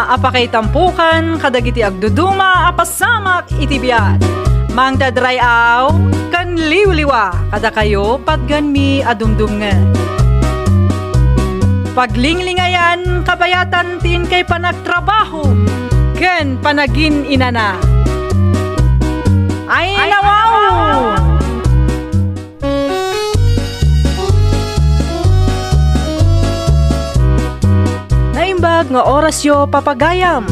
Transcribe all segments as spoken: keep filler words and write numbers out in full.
a pakaitampokan kadagiti agduduma a pasamak iti biag. Mangdadray-aw ken liwliwa kadakayo patganmi a dumdumngeg. Paglinglingayan kabayatan ti inkay panagtrabaho ken panagin-inana. Ay, nawaw! Naimbag nga orasyo, papagayam.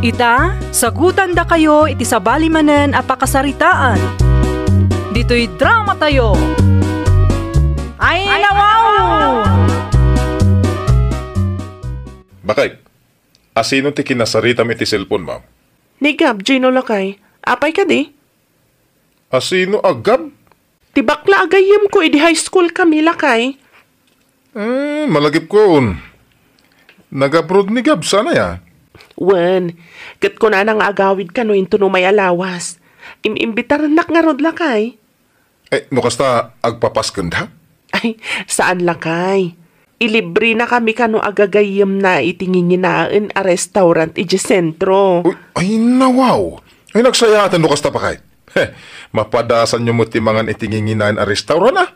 Ita, sagutandakayo iti sabali manen a pakasaritaan. Ditoy dramatayo. Ay, nawaw! Bakay, asino ti kinasaritam iti cellphone mo? Ni Gab, Gino lakay. Apay kadi? Asino a Gab? Ti bakla a gayyemko idi high school kami, lakay. Eh, malagipkon. Nag-abroad ni Gab, sana ya? Wen, ket kunana nga agawid kano intono may alawas. In-imbitarennak ngarud, lakay. Eh, no kasta, agpapaskenda? Ay, saan, lakay. Ilibrenakami kano a gagayyemna iti nginginaen a restaurant idiay sentro. Uy, ay, nawaw. Ay, nagsayaatan no kasta, pakay. Heh, mapadasanyo met ti mangan iti nginginaen a restaurant, a?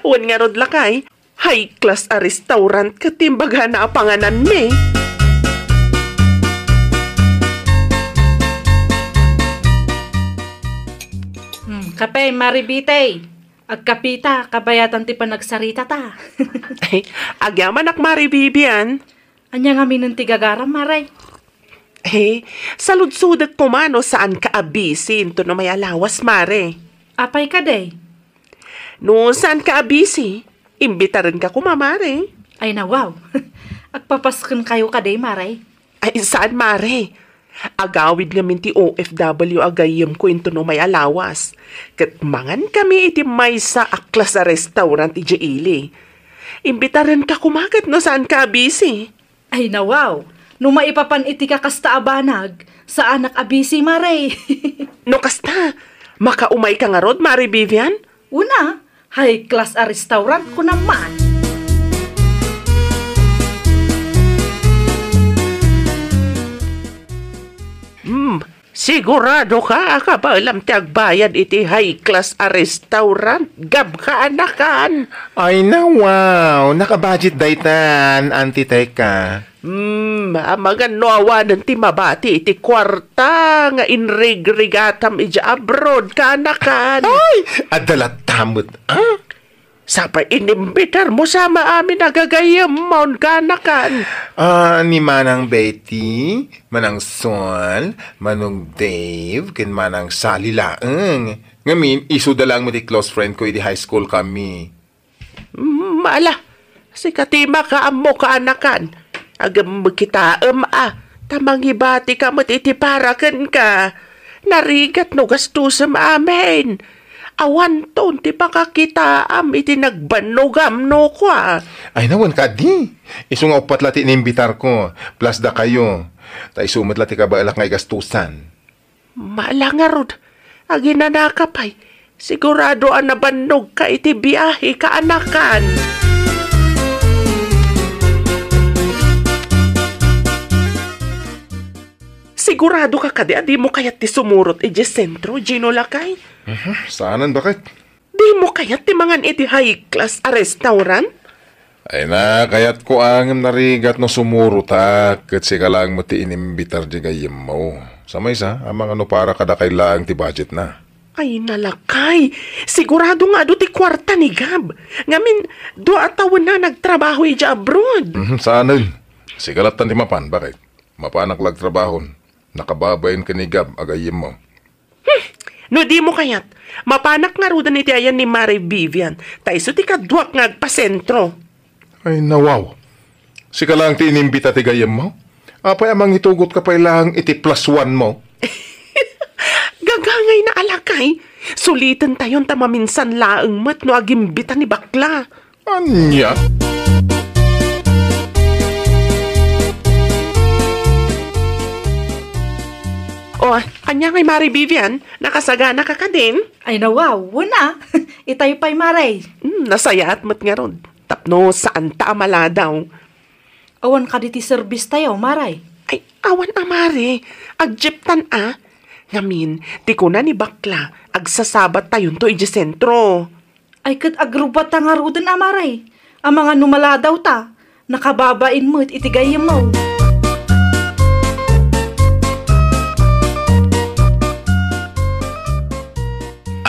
Wen ngarud, lakay. High class a restaurant ket ti imbagana a pangananmi. Hmm, kape, Mari Bitay. Agkapita, kabayatan ti panagsaritata. Ay, agyamanak, Mari Bibian. Ania ngamin ti gagaram, Mare? Eh, saludsodek koma no saanka a busy intono may alawas, Mare. Apay kadi? No saanka a busy, imbitarenka koma, Mare. Ay, nawaw. Agpapaskenkayo kadi, Mare? Ay, saan, Mare. Agawid ngamin ti O F W a gayyemko intono may alawas. Ket mangankami iti maysa a class a restaurant idiay ili. Imbitarenka koma ket no saanka a busy. Ay, nawaw. No maipapan iti kakasta a banag, saanak a busy, Mare. No kasta, makaumayka ngarud, Mare Vivian? Una, high class a restaurant, kunam man. Hmm, sigurado ka a kabaelam ti agbayad iti high class a restaurant, Gab, kaanakan? Ay, nawaw, nakabudget daytan, Auntie Teka. Hmm, amangan no awanen ti mabati iti kuarta nga inrigrigatam idiay abroad, kaanakan? Ay, adda latta met, a? Sapay inimbitarmo sa amin a gagayyemmon, kaanakan? Ah, ni Manang Betty, Manang Sol, Manong Dave, ken Manang Sally laeng. Ngamin, isuda laeng met ti close friend ko idi high school kami. Mm, ala, sika ti makaammo, kaanakan. Agem kitaem a, ta mangibatika met iti para kenka. Narigat no gastusem amin. Awanton ti pakakitaam iti nagbannogam no kua. Ay, nawen kadi. Isu nga uppat la ti inimbitar ko, plus dakayo. Ta isu met la ti kabaelak nga igastusan. Mala ngarud, aginanaka pay. Sigurado a nabannogka iti biahe, kaanakan. Sigurado ka kadi a dimo kayat ti sumurot idiay sentro, Gino lakay? Mhm, saanen, bakit? Dimo kayat ti mangan iti high class a restaurant? Ay na, kayatko a ngem narigat no sumurotak, ket sika laeng met ti inimbitar di gayyemmo. Sa maysa, amangan no para kadakay laeng ti budgetna. Ay, nalakay! Sigurado nga adu ti kuarta ni Gab. Ngamin, dua a tawen a nagtrabaho idiay abroad. Mhm, saanen. Sika lattan ti mapan, bakit? Mapanak la agtrabahon. Nakababain ken ni Gab a gayyemmo. Hmm, no dimo kayat, mapanak ngaruden iti ayan ni Mare Vivian, ta isu ti kaduak nga agpasentro. Ay, nawaw. Sika laeng ti inimbita ti gayyemmo? Apay a mangitugotka pay laeng iti plus one mo? Gagangayna a lakay. Sulitentayon ta maminsan laeng met no agimbita ni bakla. Ania? O, ania ngay, Mare Vivian? Nakasagana ka kadin? Ay, nawaw, wen a. Itay pay, Mare. Hmm, nasayaat met ngarud. Tapno saanta a maladaw. Awan kadi ti service tayo, Mare? Ay, awan a, Mare. Ag-jeeptan a. Ngamin, ti kuna ni Bakla, agsasabat tayonto idiay sentro. Ay, ket agrubbatta ngaruden a, Mare. Amangan no maladawta, nakababain met iti gayyemmo.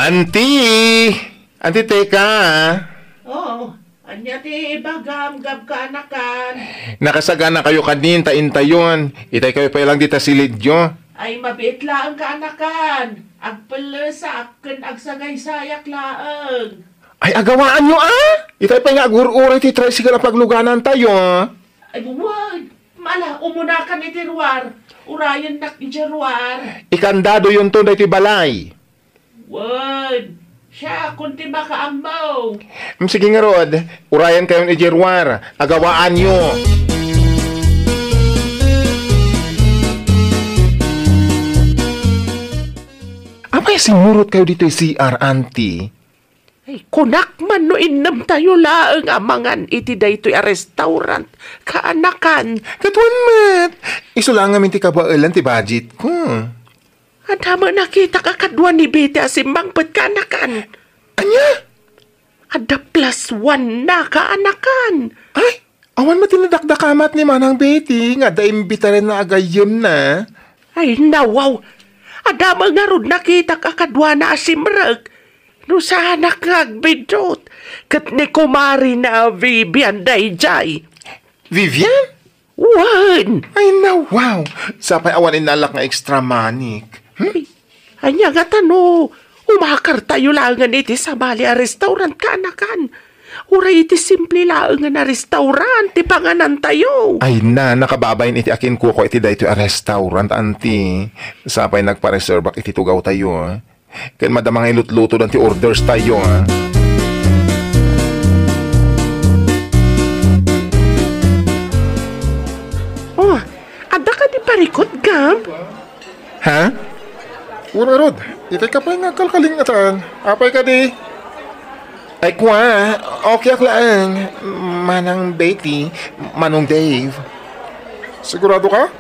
Anti! Anti, teka. Oh, ania ti ibagam, Gab, kaanakan? Nakasaganakayo kadin ta intayon. Itaykayo pay lang dita silidyo. Ay, mabiit laeng kaanakan. Agpellesak ken agsagaysayak laeng. Ay, agawaanyo a? Itay pay nga agur-uray ti tricycle a pagluganantayo. Ay, wen. Mala, umunakan iti ruar. Urayennak iti ruar. Ikandadoyonto daytoy balay. Wen. Siakon ti makaammo. Mm, sige ngarud, urayenkayon iti ruar. Agawaanyo. Apay a simmurotkayo ditoy C R, Auntie? Ay, kunak man no innemtayo laeng a mangan iti daytoy a restaurant, kaanakan. Ket wen met, isu la ngamin ti kabaelan ti budgetko. Adda met nakitak a kadua ni Betty a simmangpet, kaanakan. Ania? Adda plus one na, kaanakan. Ay, awan met ti nadakdakamat ni Manang Betty nga adda imbitarenna a gayyemna. Ay, nawaw. Adda met ngarud nakitak a kaduana a simrek. No saanak nga agbiddut, ket ni kumarina a Vivian daydiay. Vivian? Wen! Ay, nawaw! Sapay awan innalak nga extra money. Hmm? Ay, ania ngata no umakartayo laengen iti sabali a restaurant, kaanakan? Uray iti simple laengen a restaurant ti panganantayo. Ay na, nakababain iti akinkukua iti daytoy a restaurant, Auntie. Sapay nagpareservak iti tugawtayo, ah. Ken madama nga ilutlutodan ti orders tayo, ah. Oh, adda kadi parikut, Gab? Ha? Wen ngarud, itay ka pay nga agkalkalingatan. Apay kadi? Ay, kua, okay ak laeng, Manang Betty, Manong Dave. Sigurado ka?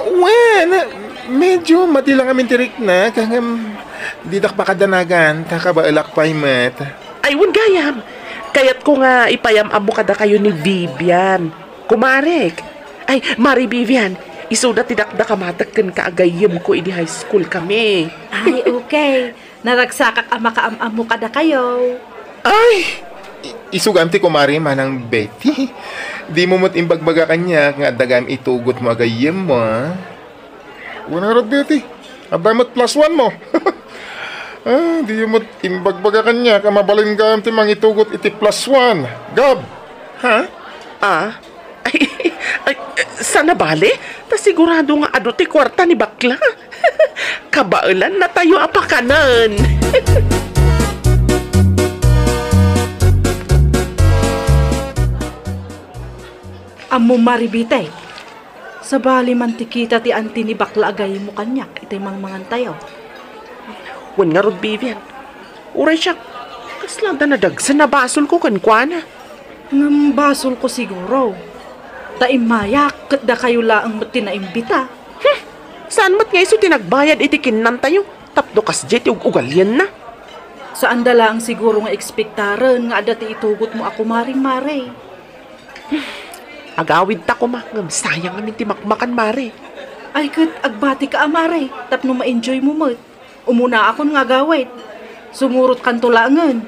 Wen, medyo madi lang amin ti rikna, ngem didak pakadanagan, ta kabaelak pay met. Ay, wen gayam. Kayatko nga ipayam-ammo kadakayo ni Vivian. Kumarek. Ay, Mari Vivian, isuda ti dakdakamatek kenka a gayyemko idi high school kami. Ay, okay. Naragsakak a makaam-ammo kadakayo. Ay! I-, isugan ti kumari, Manang Betty. Dimo met imbagbaga kaniak nga adda gayam itugotmo a gayyemmo, a? Wen ngarud, Betty. Adda met plus one mo. Ah, diyo met imbagbaga kaniak a mabalin gayam ti mangitugot iti plus one. Gab! Ha? Ah? Ay, ay, saan a bale? Ta sigurado nga adu ti kuarta ni bakla. Kabaelannatayo a pakanen. Ammom, Mari Betty, sabali man ti kita ti anti ni bakla a gayyemmo kaniak itay mangmangantayo. Wen ngarud, Vivian. Uray siak, kasla adda nadagsen a basolko kenkuana. Ngem basolko siguro. Ta immayak, ket dakayo laeng met ti naimbita. Hmm! Saan met nga isu ti nagbayad iti kinnantayo tapno kasdiay ti ug-ugalianna? Saanda laeng siguro nga ekspektaren nga adda ti itugotmo a kumaring Mari. Agawidta koma, ngem sayang ngamin ti makmakan, Mari. Ay, ket agbatika a, Mari, tapno ma-enjoymo met. Umunaakon nga agawid. Sumurotkanto laengen.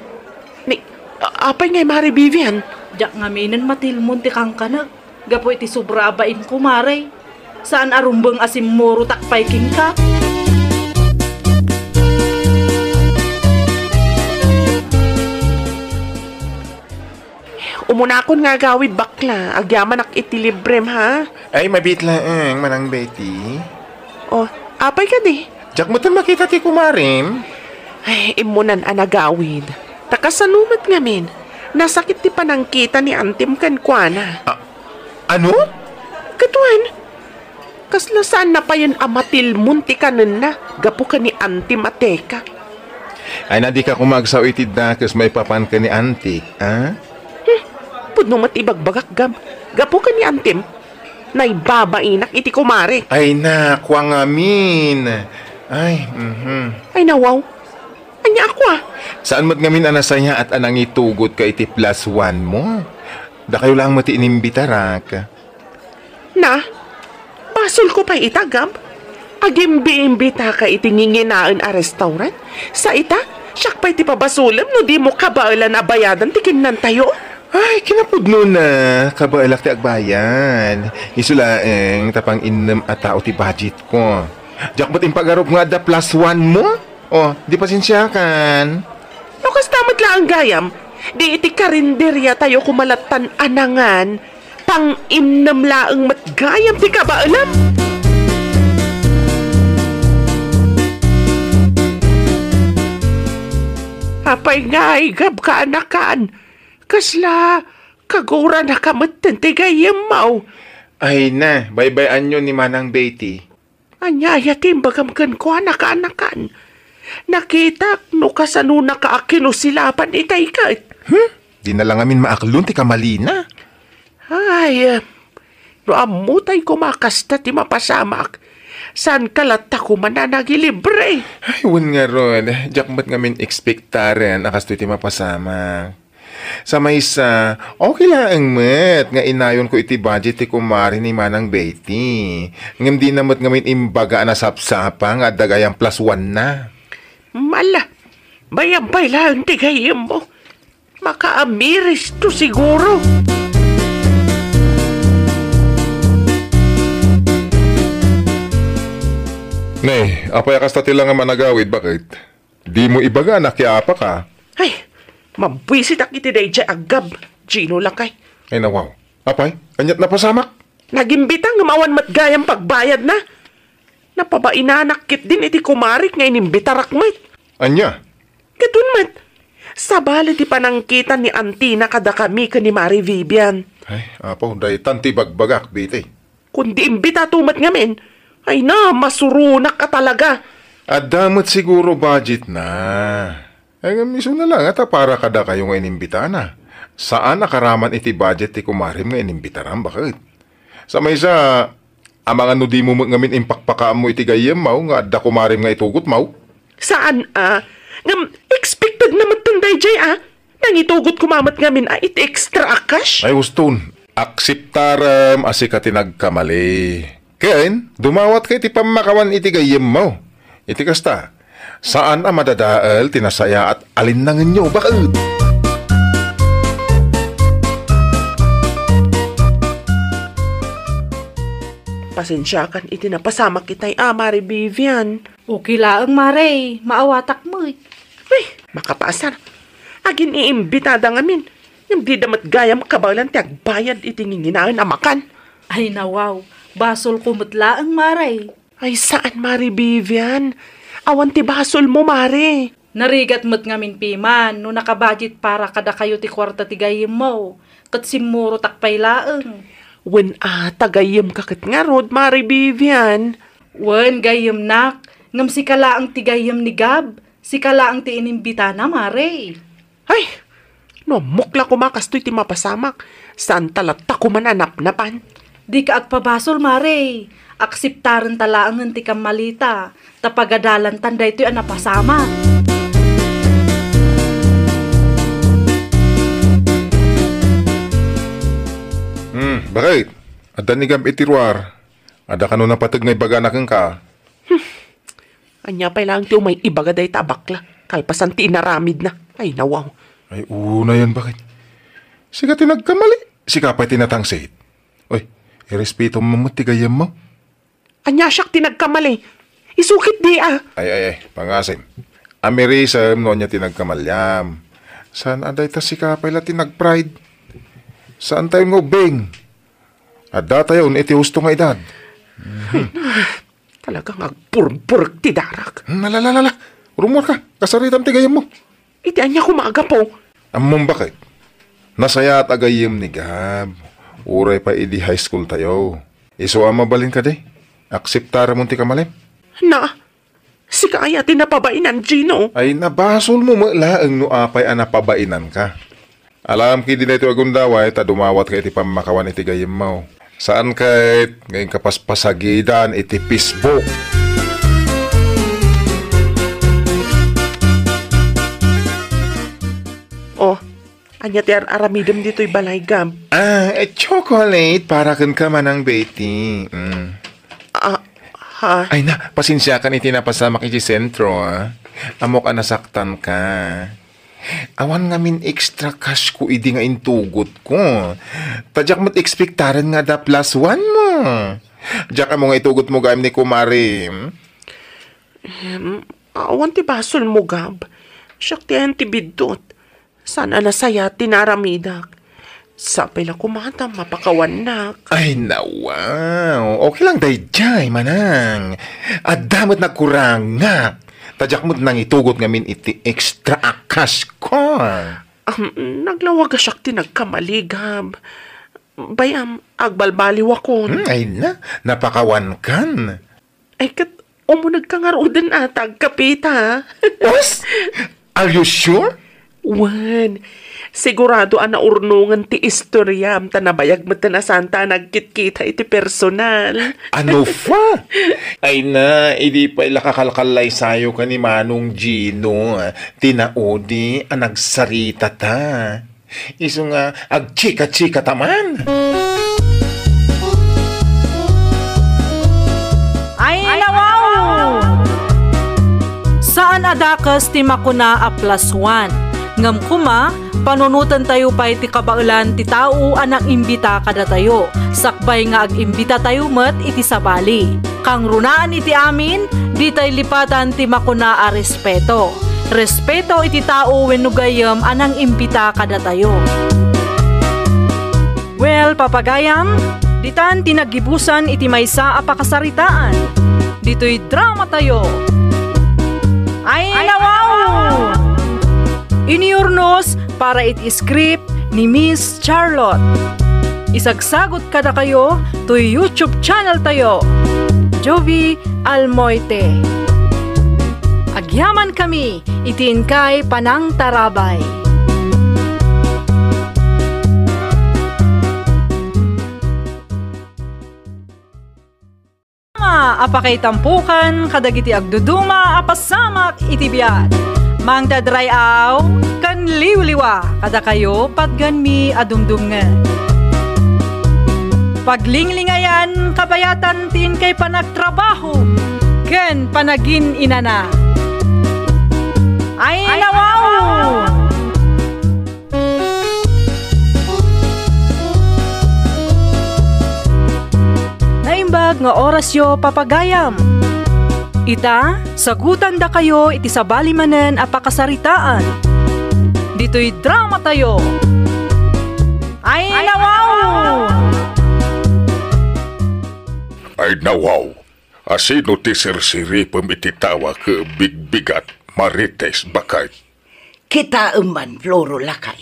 Ni, a-, apay ngay, Mari Vivian? Diak ngaminen matilmon ti kankanek gapu iti sobra a bainko, Mari. Saan a rumbeng a simmurotak pay kenka. Umunakon nga agawid, bakla. Agyamanak iti librem, ha? Ay, mabiit laeng, Manang Betty. Oh, apay kadi? Diak metten makita ti kumarim. Ay, immunan a nagawid. Ta kasano met ngamin? Nasakit ti panangkita ni antim kenkuana. A-, ano? Ket wen, kasla saanna payen a matilmon ti kanenna gapu ken ni antim a teka. Ay, na, dika koma agsao iti dakes maipapan ken ni antik, a? Hmm. Pudno met ibagbagak, Gab. Gapu ken ni antim, naibabainak iti kumare. Ay na, kua ngamin. Ay, mhm. Ay, nawaw. Ania a kua? Saan met ngamin a nasayaat a nangitugot ka iti plus one mo? Dakayo lang met ti inimbitarak. Na, basol ko pay ita, Gab. Agimbi-imbita ka iti nginginaen a restaurant. Sa ita, siak pay ti pabasolem no dimo kabaelan a bayadan ti kinnantayo. Ay, kinapudno na. Kabaelak ti agbayad. Isu laeng ta pang-innem a tao ti budget ko. Diak met impagarup nga adda plus one mo? Oh, di pasensiakan. No kasta met laeng gayam, di iti karinderia tayo kumalattan anangan, pang-innem laeng met gayam ti kabaelam. Apay nga ay gab kaanakan? Kasla kagurana ka metten ti gayyemmo? Ay na, baybay-anyo ni Manang Betty. Ania aya ti imbagam kenkuana, kaanakan? Nakitak no kasanonaka a kinusilapan itay ket. Hmm? Di na lang amin maaklon ti kamalina. Ay, no ammotay koma kasta ti mapasamak, saan ka latta koma a nagilibre? Ay, wen ngarud, diak met ngamin ekspektaren a kastoy ti mapasamak. Sa maysa, okay laeng met nga inayonko iti budget ti kumare ni Manang Betty. Ngem dina met ngamin imbaga a nasapsapa nga adda gayam plus one na. Mala, bayam pay laeng ti gayyemmo. Makaamiristo siguro. Ne, apay a kasta ti langam a nagawid, baket? Dimo ibaga a nakiapaka. Ay, mabwisitak iti daydiay a gab, Gino lakay. Ay, nawaw. Apay, aniat napasamak? Nagimbita ngem awan met gayam pagbayadna. Napabainanak ketdin iti kumarik nga inimbitarak met. Ania? Ket wen met, sabali ti panangkitan ni Antina kadakami ken ni Mari Vivian. Ay, apo, daytan ti ibagbagak, Betty. Kundi imbitato met ngamin, ay na, masuronak a talaga. Adda met siguro budgetna. Ay, ngem isuna laeng ta para kadakayo nga inimbitana. Saan a karaman iti budget ti kumarem nga inimbitaram, baket? Sa maysa, amangan no dimo met ngamin impakpakaammo iti gayyemmo nga adda kumarem nga itugotmo? Saan a. Ngem expected na met daydiay a. Nangitugot koma met ngamin a iti extra a cash? Ay, uston. Akseptarem a sika ti nagkamali. Ken, dumawatka iti pammakawan iti gayyemmo. Iti kasta, saan a madadael ti nasayaat a linnangenyo, baket? Pasensiakan iti napasamak itay a, Mari Vivian. Okay laeng, Mare. Maawatak met. Ay, makapaasar. Agin-iimbitada ngamin. Ngem dida met gayam kabaelan ti agbayad iti nginginaen a makan. Ay, nawaw. Basolko met laeng, Mare. Ay, saan, Mari Vivian. Awan ti basolmo, Mare. Narigat met ngamin piman no nakabudget para kadakayo ti kuarta ti gayyemmo, ket simmurotak pay laeng. Wen a, ta gayyemka ket ngarud, Mari Vivian. Wen, gayyemnak, ngem sika laeng ti gayyem ni Gab, sika laeng ti inimbitana, Mare. Ay, no ammok la koma kastoy ti mapasamak, saanta latta koma a napnapan. Dika agpabasol, Mare. Akseptarenta laengen ti kammalita, ta pagadalantan daytoy a napasamak. Hmm, baket? Adda ni Gab iti ruar. Adda kano napateg nga ibagana kenka? Ania pay laeng ti umay ibaga dayta a bakla, kalpasan ti inaramidna? Ay, nawaw. Ay, unayen, baket? Sika ti nagkamali. Sika pay ti natangsit. Oy, irespetom met ti gayyemmo. Ania siak ti nagkamali? Isu ketdi a. Ay, ay, ay, pangasim. Amirisem no ania ti nagkamaliam. Saan a dayta sika pay la ti nag-pride? Saantayon nga ubbing. Addatayon iti husto nga edad. Ay, na. Talaga nga agburburek ti darak. Hmm, ala, ala, ala. Rummuarka. Kasaritam ti gayyemmo. Iti ania koma a gapu? Ammom, baket? Nasayaat a gayyem ni Gab. Uray pay idi high school tayo. Isu a mabalin kadi? Akseptaramon ti kamalem? Na, sika aya ti napabainan, Gino? Ay, nabasolmo met laeng no apay a napabainanka. Alam ketdi daytoy a gundaway ta dumawatka iti pammakawan iti gayyemmo. Saan ket nga inkapaspasagidan iti Facebook. Oh, ania ti ar-aramidem ditoy balay, Gab? Ah, eh, chocolate para kenka, Manang Betty. Mm. Ah, ha? Ay na, pasensiakan iti napasamak iti sentro, ah. Ammok a nasaktanka. Awan ngamin extra cash ko idi nga intugotko. Ta diak met ekspektaren nga adda plus one mo. Diak ammo nga itugotmo gayam ni kumare. Em, awan ti basolmo, Gab. Siak ti ayan ti biddut. Saan a nasayaat ti naaramidak. Sapay la koma ta mapakawannak. Ay, nawaw. Okay lang daydiay, manang. Adda met nagkurangak. Ta diak met nangitugot ngamin iti extra a cash ko. Am, naglawag a siak ti nagkamali, Gab. Bay-am, agbalbaliwakon. Hmm, ay na, napakawankan. Ay, ket umunegka ngaruden a ta agkapita, ha? Os? Are you sure? Wen, sigurado a naurnongen ti istoriam ta nabayag met a saan ta nagkitkita iti personal. Ano pa? Ay na, idi pay la kakalkallaysayo ken ni Manong Gino, tinaudi a nagsaritata. Isu nga agchika-chika ta man. Ay, nawaw! Saan a dakes ti makuna a plus one. Ngem koma, panunotentayo pay ti kabaelan ti tao a nang-imbita kadatayo, sakbay nga ag-imbitatayo met iti sabali. Kangrunaan iti amin, ditay lipatan ti makuna a respeto. Respeto iti tao wenno gayyem a nang-imbita kadatayo. Well, papagayam, ditan ti naggibusan iti maysa a pakasaritaan. Ditoy dramatayo. Ay, nawaw! Iniurnos para iti script ni Miss Charlotte. Isagsagot kadakayo toy YouTube channel tayo, Jovi Almoite. Agyamankami iti inkay panangtarabay. A pakaitampokan kadagiti agduduma a pasamak iti biag. Mangted ray-aw ken liwliwa kadakayo patganmi a dumdumngeg. Paglinglingayan kabayatan ti inkay panagtrabaho ken panagin-inana. Ay, nawaw! Naimbag nga orasyo, papagayam. Ita, sagutandakayo iti sabali manen a pakasaritaan. Ditoy dramatayo. Ay, nawaw! Ay, nawaw! Asino ti sirsiripem iti tawag, bigbigat, Marites, baket? Kitaem man, Floro, lakay.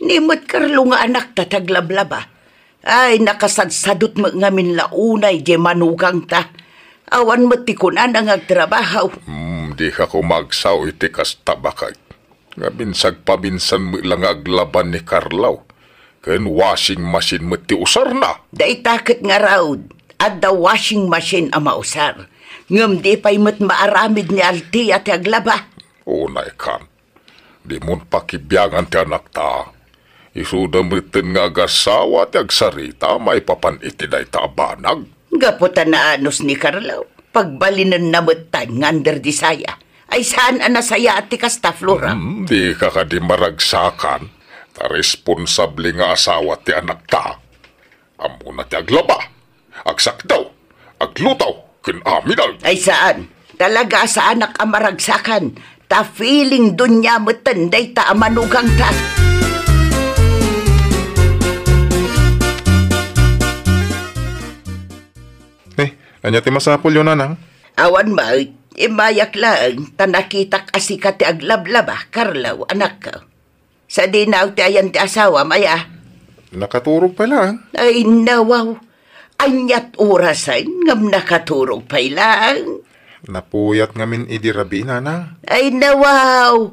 Ni met Carlo nga anakta ti aglablaba. Ay, nakasadsadot met ngamin la unay diay manugangta. Awan met ti kunana nga agtrabaho. Hmm, dika koma agsao iti kasta, baket. Ngamin sagpaminsan met la nga aglaban ni Carlo. Ken washing machine met ti usarna. Dayta ket ngarud, adda washing machine a mausar. Ngem di pay met maaramid ni Althea ti aglaba. Unay kan. Dimon pakibiangan ti anakta. Isuda metten nga agasawa ti agsarita maipapan iti dayta a banag. Gapu ta naanus ni Carlo, pagbalinenna metten nga underdesaya. Ay saan a nasayaat ti kasta, Flora? Hmm, dika kadi maragsakan, ta responsable nga asawa ti anakta. Ammona ti aglaba, agsakdaw, agluto, ken amin. Ay saan. Talaga a saanak a maragsakan, ta feeling dunia metten dayta a manugangta. Eh, ania ti masapulyo, nanang? Awan met, immayak laeng, ta nakitak a sika ti aglablaba, Carlo, anakko. Sadino ti ayan ti asawam, aya? Nakaturog pay laeng. Ay, nawaw. Aniat orasen ngem nakaturog pay laeng? Napuyat ngamin idi rabii, nanang. Ay, nawaw.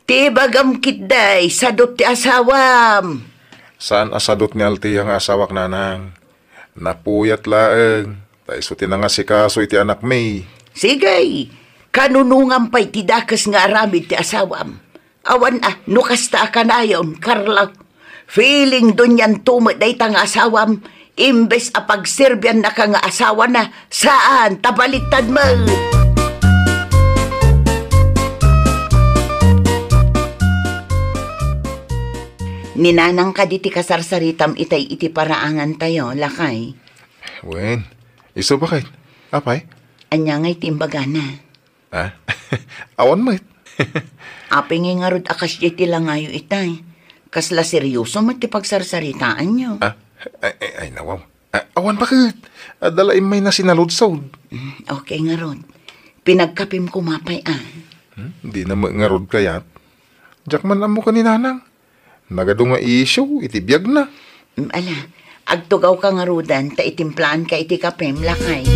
Ti ibagam ketdi, sadut ti asawam. Saan a sadut ni Althea nga asawak, nanang. Napuyat laeng, ta isu ti nangasikaso iti anakmi. Sige, kanunongam pay ti dakes nga aramid ti asawam. Awan a, no kasta a kanayon, Carlo. Feeling dunianto met dayta nga asawam, imbes a pagserbiannaka nga asawana, saan, ta baliktad met. Ni nanang kadi ti kasarsaritam itay iti paraangantayo, lakay? Wen, isu baket. Apay? Ania ngay ti imbagana? Ha? Awan met. Apay ngay ngarud a kasdiay ti langayo itay? Kasla serioso met ti pagsarsaritaanyo. Ah, ay, ay, ay, nawaw. Ah, awan baket. Adda la immay na sinaludsod. Mm, okay ngarud. Pinagkapim koma pay, ah. Hmm? Di na met ngarud kayat. Diak man ammo ken ni nanang. Nagadu nga isyu iti biagna. Mm, ala, agtugawka ngaruden ta itimplaanka iti kapem, lakay.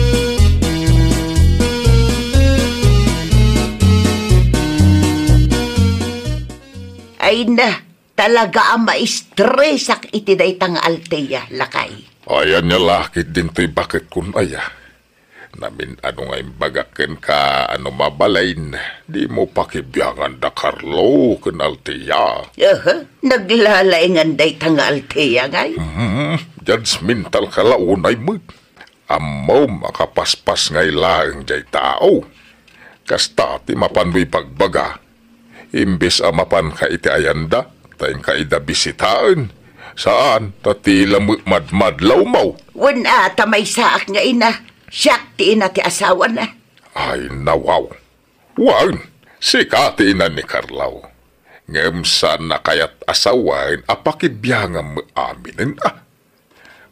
Ay na, talaga a maistresak iti dayta nga Althea, lakay. Ay, ania la ketdin toy baket kun aya? Namin-ano nga imbagak kenka a no mabalin, dimo pakibiangan da Carlo ken Althea. Aha, naglalaingan dayta nga Althea ngay? Hmm, judgmental ka la unay met. Ammom a kapaspas ngay laeng jay tao. Kasta ti mapanmo ibagbaga. Imbes a mapanka iti ayanda, ta inka ida bisitaen. Saan, ta tila met madmadlawmo. Wen a, ta maysaak nga ina. Siak ti ina ti asawana. Ay, nawaw. Wen, sika ti ina ni Carlo. Ngem saan a kayat a sawen a pakibiangam met aminen, ah.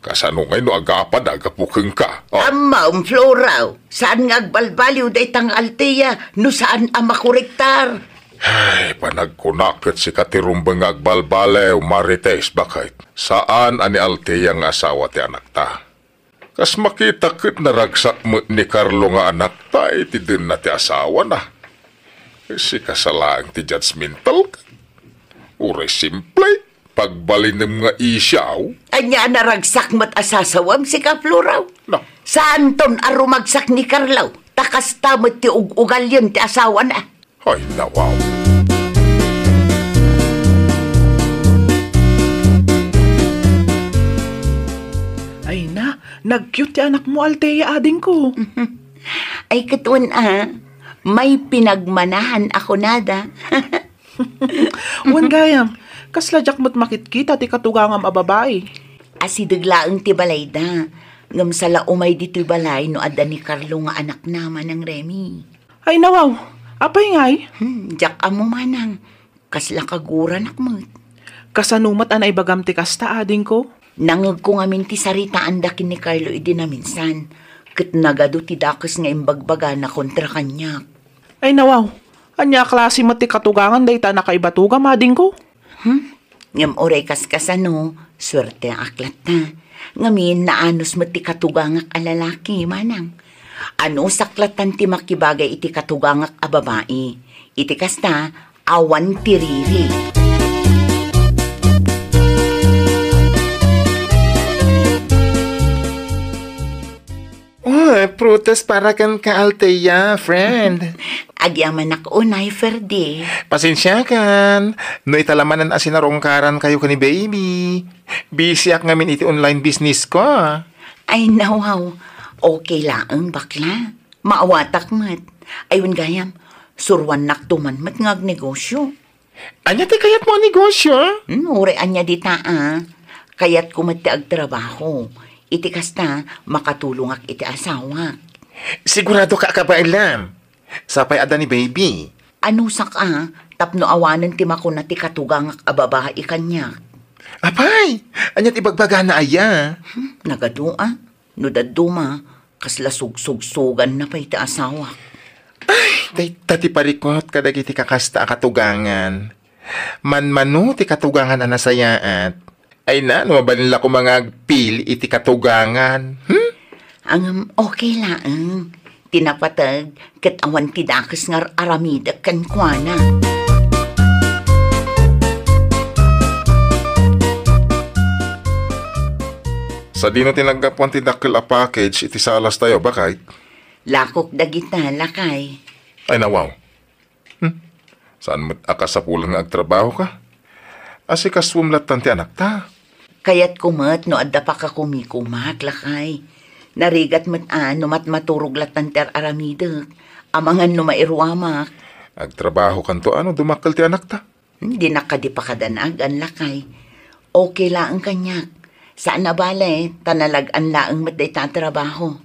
Kasano ngay no agapada gapu kenka? Ah. Ammom, Florao, saan nga agbalbaliw dayta nga Althea no saan a makorektar? Ay, panagkunak ket sika ti rumbeng nga agbalbaliw, Marites, baket. Saan a ni Althea nga asawa ti anakta. Kas makita ket naragsak met ni Carlo nga anakta iti denna ti asawana. Sika sa laeng ti judgmental ka. Uray simple, pagbalinem nga isyaw. Ania a naragsak met a sasawem, sika, Florao? Na. Saanton a rumagsak ni Carlo, ta kasta met ti ug-ugalien ti asawana. Ay, nawaw. Ay na, nag-cute ti anakmo, Althea, adingko. Ay, ket wen a, may pinagmanahan a kunada. Wen gayam, kasla diak met makitkita ti katugangam a babai. Asideg laeng ti balayda, ngem sala umay ditoy balay no adda ni Carlo nga anakna, Manang Remy. Ay, nawaw, apay ngay? Hmm, diak ammo, Manang. Kasla kaguranak met. Kasano met a naibagam ti kasta, adingko? Nangegko ngamin ti saritaanda ken ni Carlo idi naminsan, ket nagadu ti dakes nga imbagbagana kontra kaniak. Ay, nawaw, ania a klase met ti katugangan dayta a nakaibatuga, adingko? Hmm? Ngem uray kaskasano, suerteak latta. Ngamin, naanus met ti katugangak a lalaki, Manang. Anusak lattan ti makibagay iti katugangak a babai. Iti kasta, awan ti riri. Oh, prutas para kenka, Althea, friend. Agyamanak unay, Ferdy. Pasensiakan. No ita la manen a sinarungkarankayo ken ni baby. Busyak ngamin iti online business ko. Ay, nawaw. Okay laeng, bakla. Maawatak met. Ay, wen gayam, suruannakto man met nga agnegosyo. Ania ti kayatmo a negosyo? Hmm, uray ania dita, a. Kayatko met ti agtrabaho. Iti kasta, makatulongak iti asawak. Siguradoka a kabaelam. Sapay adda ni baby. Anusak, a, tapno awanen ti makuna ti katugangak a babai kaniak. Apay, ania ti bagbagana aya? Hmm, nagadu, a. No dadduma, kasla sugsugsuganna pay ti asawak. Ay, dayta ti parikut kadagiti kakasta a katugangan. Manmano ti katugangan a nasayaat. Ay na, no mabalin la koma nga agpili iti katugangan. Hmm? Ngem, okay laeng. Ti napateg, ket awan ti dakes nga ar-aramidek kenkuana. Sadino ti naggapuan ti dakkel a package iti salas tayo, baket? Lakok dagita, lakay. Ay, nawaw. Hmm? Saan met a kasapulan nga agtrabaho ka? Asikasuem lattan ti anakta. Kayatko met no adda pakakumikumak, lakay. Narigat met a no matmaturog lattan ti ar-aramidek. Amangan no mairuamak. Agtrabaho kanto ano dumakkel ti anakta? Dinak kadi pakadanagan, lakay. Okay laeng kaniak. Saan a bale, ta nalag-an laeng met dayta a trabaho.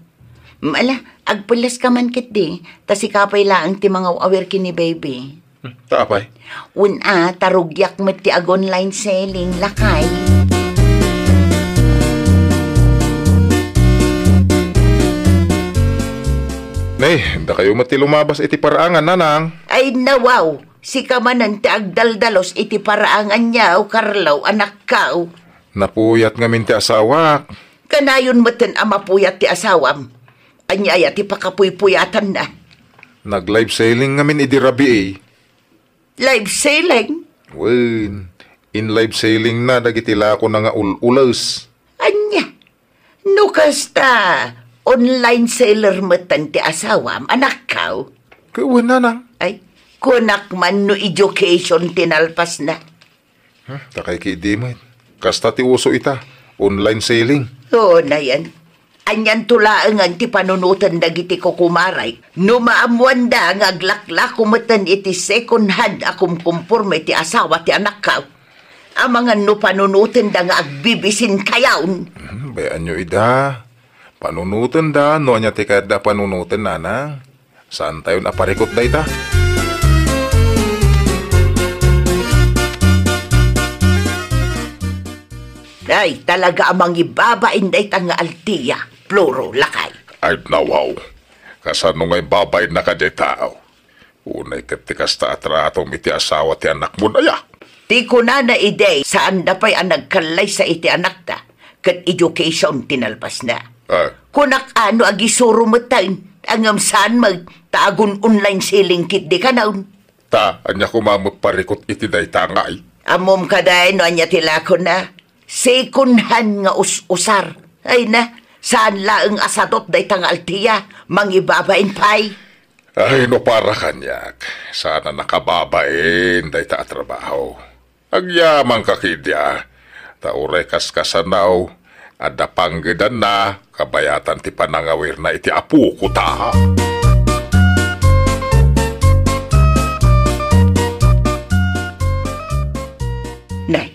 Ala, agpelles ka man ketdi, ta sika pay laeng ti mangaw-awir ken ni baby. Hmm, ta apay? Wen a, ta rugiak met ti ag-online selling, lakay. Nay, dakayo met ti lumabas iti paraangan, nanang. Ay, nawaw. Sika manen ti agdaldalus iti paraangan, Carlo, anakko. Napuyat ngamin ti asawak. Kanayon metten a mapuyat ti asawam. Ania aya ti pakapuypuyatanna? Nag-live selling ngamin idi rabii. Live selling? Wen, in-live selling na dagiti lakona nga ul-ules. Ania? No kasta, online seller metten ti asawam, anakko? Ket wen, nanang. Ay, kunak man no education ti nalpasna. Hmm, ta kay ki idi met. Kasta ti uso ita, online selling. Oo, nayan. Anianto laengen ti panunoten dagiti kukumaray no maammoanda nga aglaklako metten iti second hand a kumkumporme ti asawa ti anakko. Amangan no panunotenda nga agbibisin kayaon. Hmm, bay-anyo ida. Panunotenda no ania ti kayatda a panunoten, nanang. Saantayon a parikut dayta. Ay, talaga a mangibabain dayta nga Althea, Floro, lakay. Ay, nawaw. Kasano nga ibabainna kadi a tao? Unay ket ti kasta a tratom iti asawa ti anakmon, aya? Ti kunana idi, saanda pay a nagkallaysa iti anakta, ket education ti nalpasna. Ah. Kunak a no agisuro metten, ngem saan met, ta agun-online selling ketdi kanayon. Ta, ania koma met parikut iti dayta ngay? Ammom kadi no ania ti lakona? Second hand nga us-usar. Ay na, saan laeng a sadot dayta nga Althea, mangibabain pay. Ay, no para kaniak, saan a nakababain dayta a trabaho. Agyamanka ketdi a, ta uray kaskasano, adda panggedanna, kabayatan ti panangawirna iti apoko ta. Nay,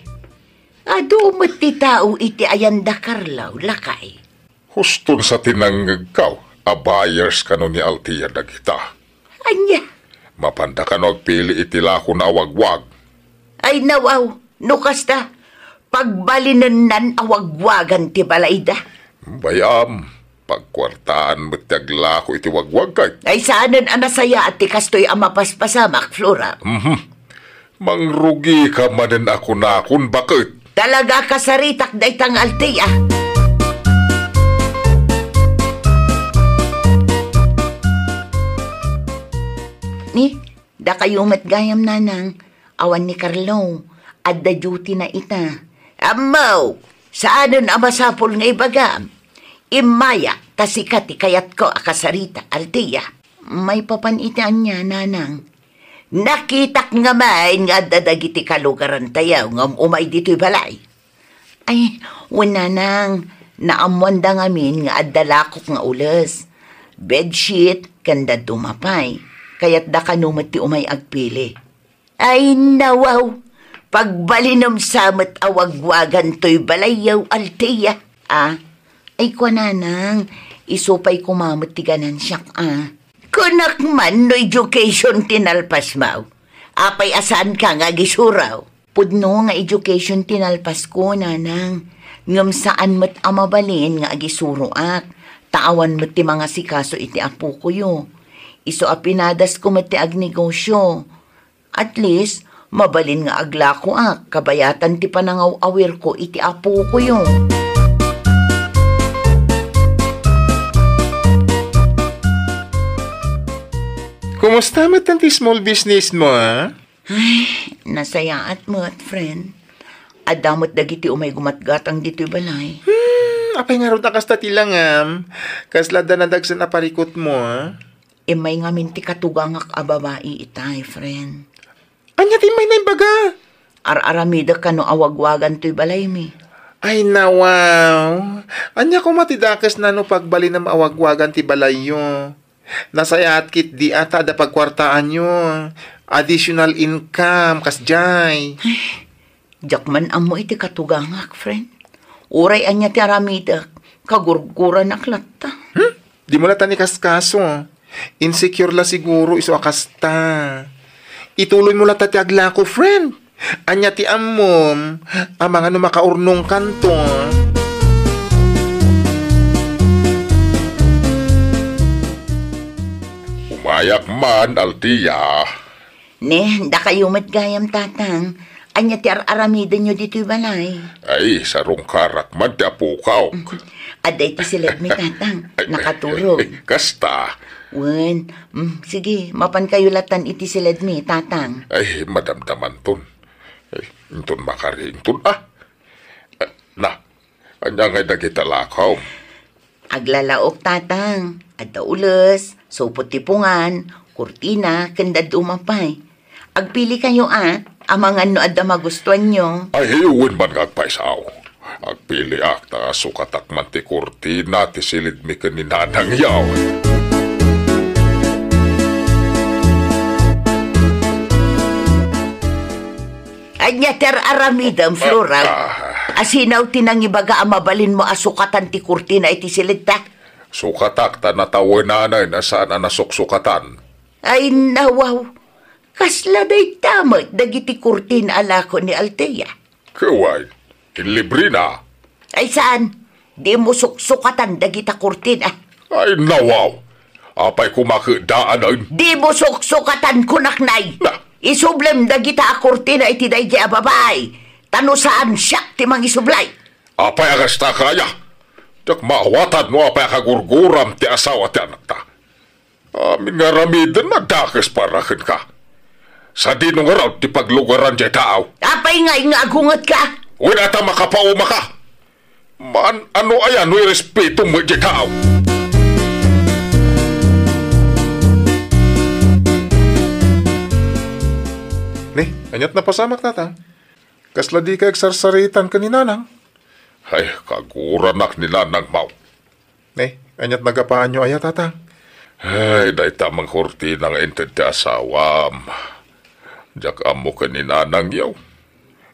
adu met ti tao iti ayanda, Carlo, lakay. Huston sa ti nangngegko a buyers kano ni Althea dagita. Ania? Mapanda kano agpili iti lakona a wagwag? Ay, nawaw, no kasta, pagbalinennan a wagwagan ti balayda. Bay-am, pagkuartaan met ti aglako iti wagwag kay. Ay, saanen a nasayaat ti kastoy a mapaspasamak, Flora. Mhm. Mangrugika manen a kunakon, baket. Talaga kasaritak dayta nga Althea. Ni, dakayo met gayam, nanang, awan ni Carlo. Adda duty na ita. Ammo, saanen a masapul nga ibagam. Immaya, ta sika ti kayatko a kasarita, Althea. Maipapan iti ania, nanang? Nakitak ngamin nga adda dagiti kalugarantayo ngem umay ditoy balay. Ay, wen, nanang, naammoanda ngamin nga adda lakok nga ules, bedsheet, ken dadduma pay. Kayatda kano met ti umay agpili. Ay, nawaw! Pagbalinem sa met a wagwagan toy balayyo, Althea. Ah, ay, kua, nanang, isu pay koma met ti ganansiak, ah. Kunak man no education ti nalpasmo. Apay a saanka nga agisuro? Pudno nga education ti nalpasko, nanang. Ngem saan met a mabalin nga agisuroak. Ta awan met ti mangasikaso iti apokoyo. Isu a pinadasko met ti agnegosyo. At least, mabalin nga aglakoak, kabayatan ti panangaw-awirko iti apokoyo. Kumusta met ti small business mo, ah? Ay, nasayaat met, friend. Adda met dagiti umay gumatgatang ditoy balay. Apay ngarud a kasta ti langam? Kasla adda nadagsen a parikutmo, a? Immay ngamin ti katugangak a babai itay, friend. Ania ti immayna imbaga? Ar-aramidek kano awagwagan toy balaymi. Ay, nawaw. Ania koma ti dakesna no pagbalinem awagwagan ti balayyo? Nasayaat ketdi a ta adda pagkuartaanyo. Additional income, kasjay. Diak man ammo iti katugangak, friend. Uray ania ti aramidek, kagurguranak latta. Hmm? Dimo latta ni kaskaso. Insecure la siguro isu a kasta. Ituloymo latta ti aglako, friend. Ania ti ammom? Amangan no makaurnongkanto. Umayak man, Altia. Ne, dakayo met gayam, Tatang. Ania ti ar-aramidenyo ditoy balay? Ay, sarungkarak man ti apokak. Mm. Adda iti siledmi, Tatang. Ay, nakaturog. Ay, kasta. Wen, mm, sige, mapankayo latan iti siledmi, Tatang. Ay, madamdamanton. Ay, inton makari, inton, ah. Ah, na, ania ngay dagita lakaw? Aglalaok, Tatang. Adda ules, supot ti pungan, kurtina, ken dadduma pay. Agpili kayo, a. Amangan no adda magustuanyo. Ay, wen man nga agpaysaw. Agpiliak ta sukatak man ti kurtina ti siledmi ken ni Nanang yaw. Ania ti ar-aramidem, Flora? Ah, ah. Asino ti nangibaga a mabalinmo a sukatan ti kurtina iti siledta? Sukatak ta natawenanen a saan a nasuksukatan. Ay, nawaw. Kasla dayta met dagiti kurtina a lako ni Altea. Ket wen, inlibrena. Ay, saan? Dimo suksukatan dagita kurtina. Ay, nawaw. Apay koma ket daanen? Dimo suksukatan, kunak, nay. Na. Isublem dagita a kurtina iti daydiay a babai. Ta no saan, siak ti mangisublay. Apay a kasta, kaya? Diak maawatan no apay a kagurguram ti asawa ti anakta. Amin nga aramiden, nadakes para kenka. Sadino ngarud ti paglugaran diay tao? Apay ngay nga agungetka? Wen, ata makapaumaka? Maan-ano aya no irespetom met diay tao? Ni, aniat napasamak, Tatang? Kasla dika agsarsaritan ken ni Nanang? Ay, kaguranak ni Nanang, maw. Ne, aniat nagapaanyo aya, Tatang? Ay, dayta met kurtina nga inted ti asawam. Diak ammo ken ni Nanang yaw.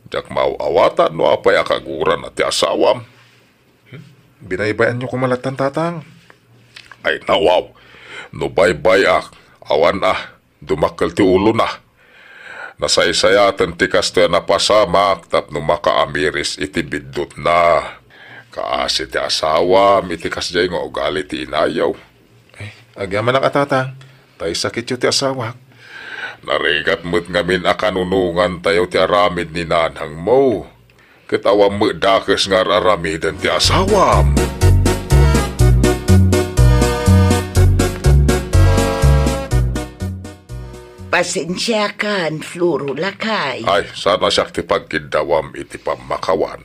Diak maaw-awatan no apay a kagurana ti asawam. Hmm? Binaybay-anyo koma lattan, Tatang. Ay, nawaw. No baybay-ak, awan a. Dumakkel ti ulona. Nasaysayaten ti kastoy a napasamak tapno makaamiris iti biddutna. Kaasi ti asawam iti kasdiay nga ugali ti inayo. Eh, agyamanak a, Tatang, ta isakityo ti asawak. Narigat met ngamin a kanunongantayo ti aramid ni nanangmo. Ket awan met dakes nga ar-aramiden ti asawam. Pasensiakan, Floro, lakay. Ay, saan a siak ti pagkiddawam iti pammakawan.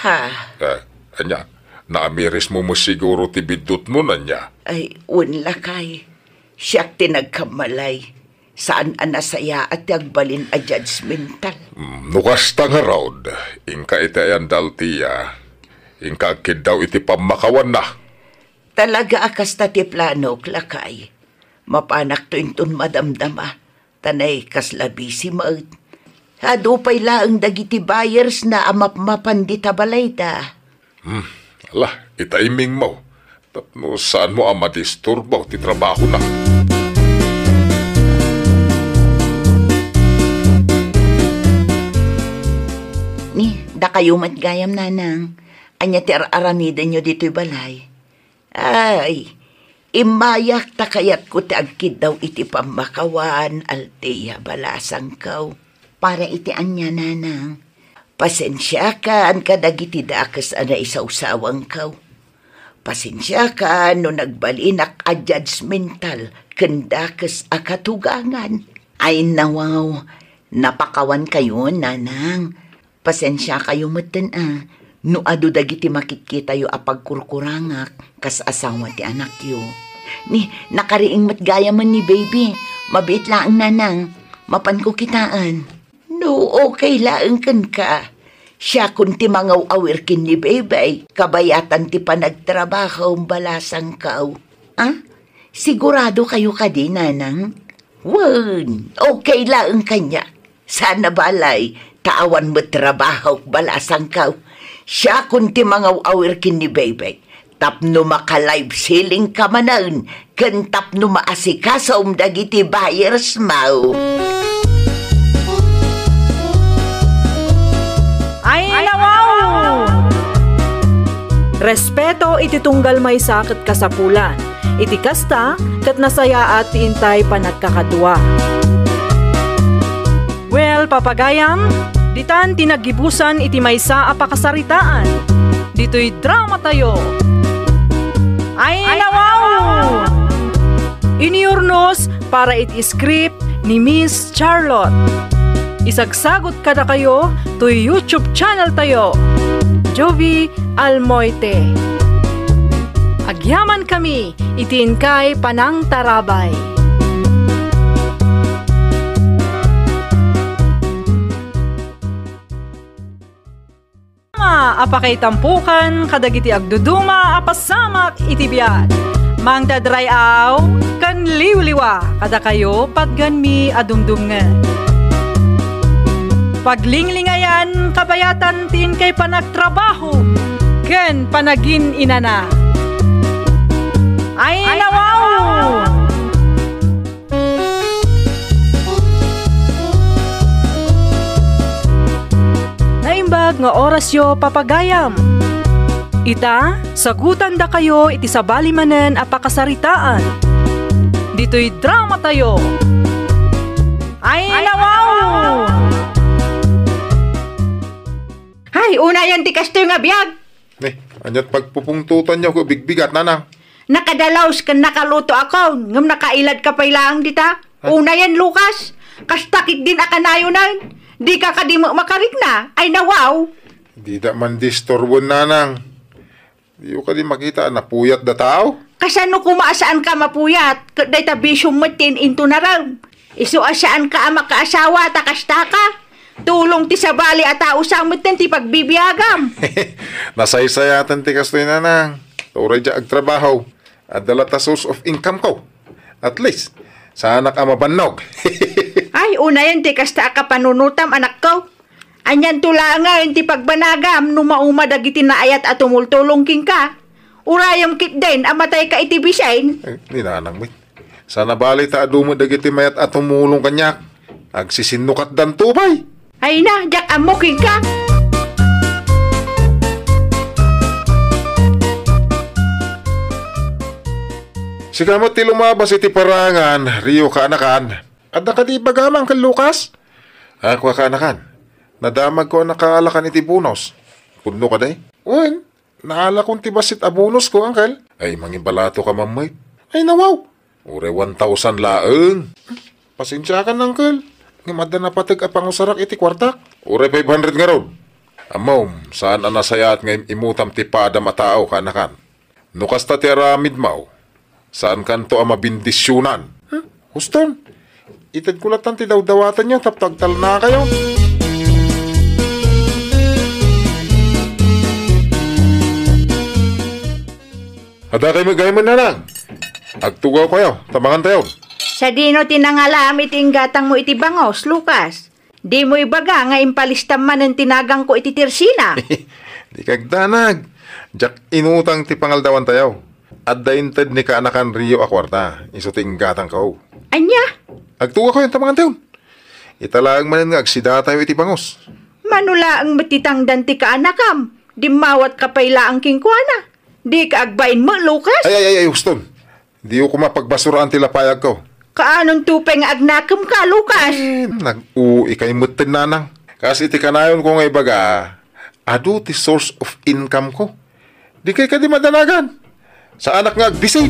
Ha? Eh, ania, naamirismo met siguro ti biddutmo, ania? Ay, wen, lakay. Siak ti nagkammalay. Saan a nasayaat ti agbalin a judgmental. Mm, no kasta ngarud, inka iti ayan da Altia, inka agkiddaw iti pammakawanna. Talaga a kasta ti planok, lakay. Mapanakto inton madamdama, ta nay kasla busy met. Adu pay laeng dagiti buyers na a mapmapan dita balayda. Hmm, ala, ita imingmo. Tapno saanmo a madisturbo ti trabahona. Ni, dakayo met gayam, nanang. Ania ti ar-aramidenyo ditoy balay? Ay, immayak ta kayatko ti agkiddaw iti pammakawan, Altea, balasangko. Para iti ania, nanang? Pasensiakan kadagiti dakes a naisawsawangko. Pasensiakan no nagbalinak a judgmental ken dakes a katugangan. Ay, nawaw, napakawankayon, nanang. Pasensiakayo metten a, No adu dagiti makitkitayo a pagkurkurangak kas asawa ti anakyo. Ni, nakariing met gayamen ni baby. Mabiit laeng, nanang. Mapanko kitaen. No, okay laeng kenka. Siakon ti mangaw-awir ken ni baby. Kabayatan ti panagtrabahom, balasangkaw. Ah? Sigurado kayo kadi, nanang? Wen, okay laeng kaniak. Saan a balay, ta awan met trabahok, balasangkaw. Siakon ti mangaw-awir ken ni baby. Tapno maka-live selling ka manen, ken tapno maasikasom dagiti buyers mo. Ay, nawaw! Respeto iti tunggal maysa ket kasapulan. Iti kasta, ket nasayaat ti intay panagkakadua. Well, papagayam, ditan ti naggibusan iti maysa a pakasaritaan. Ditoy dramatayo. Ay, nawaw! Iniurnos para iti script ni Miss Charlotte. Isagsagot kadakayo toy YouTube channel tayo, Jovie Almoite. Agyaman kami iti inkay panangtarabay. Ama a pakaitampokan kadagiti agduduma a pasamak iti biag. Mangdadray-aw ken liwliwa kadakayo patganmi a dumdumngen. Paglinglingayan kabayatan ti inkay panagtrabaho ken panagin-inana. Ay, nawaw! Naimbag nga orasyo, papagayam. Ita, sagutandakayo iti sabali manen a pakasaritaan. Ditoy dramatayo. Ay, nawaw! Ay, unayen ti kastoy nga biag. Ne, aniat pagpupungtotanyo ket bigbigat, nanang? Nakadalaus ken nakaluto akon, ngem nakailadka pay laeng dita. Ah. Unayen, Lucas, kasta ketdin a kanayonen. Dika kadi met makarikna. Ay, nawaw. Dida man disturboen, nanang. Diyo kadi makita a napuyat da tao? Kasano koma a saanka mapuyat? Ket dayta bisiom met ti in-intunarem. Isu a saanka a makaasawa ta kastaka. Tulong ti sabali a tao sa metten ti pagbibiagam. Nasaysayaten ti kastoy, nanang. Ta uray diak agtrabaho, adda latta source of income ko. At least, saanak a mabannog. Ay, unayen ti kasta a kapanunotam, anakko. Anianto laengen ti pagbanagam no mauma dagiti naayat a tumultulong kenka? Urayem ketdin a matayka iti bisin. Eh, ni nanang met. Saan a bali ta adu met dagiti mayat a tumulong kaniak. Agsisinnukatdanto pay. Ay na, diak ammo kenka. Sika met ti lumabas iti parangan, Rio kaanakan. Adda kadi ibagam, Uncle Lucas? A, kua kaanakan. Nadamagko a nakaalakan iti bonus. Pudno kadi? Wen, naalakon ti bassit a bonusko, Uncle. Ay, mangimbalato ka man met. Ay, nawaw. Uray one thousand laeng. Pasensiakan, Uncle. Ngem adda napateg a pangusarak iti kuartak. Uray five hundred ngarud. Ammom, saan a nasayaat nga im-imutam ti padam a tao, kaanakan. No kasta ti aramidmo, saankanto a mabindisionan. Huh? Huston, itedko lattan ti dawdawatanyo tapno agtalnakayo. Adda kay met gaymen, nanang. Agtugawkayo, ta mangantayon. Sadino ti nangalam iti inggatangmo iti bangos, Lucas? Dimo ibaga nga impalistam manen ti nagangko iti tersina. Dika agdanag. Diak inutang ti pangaldawantayo. Adda inted ni kaanakan Rio a kuarta, isu ti inggatangko. Ania? Agtugawkayon ta mangantayon. Ita laeng manen nga agsidatayo iti bangos. Mano laeng met ti tangdan ti kaanakam? Dimmawatka pay laeng kenkuana. Dika agbain met, Lucas? Ay, ay, ay, ay, huston. Diyo koma pagbasuraan ti lapayagko. Kaanonto pay nga agnakemka, Lucas? Eh, nag-uikay metten, nanang. Kas iti kanayonko nga ibaga, adu ti source of income ko. Dikay kadi madanagan. Saanak nga agbisin.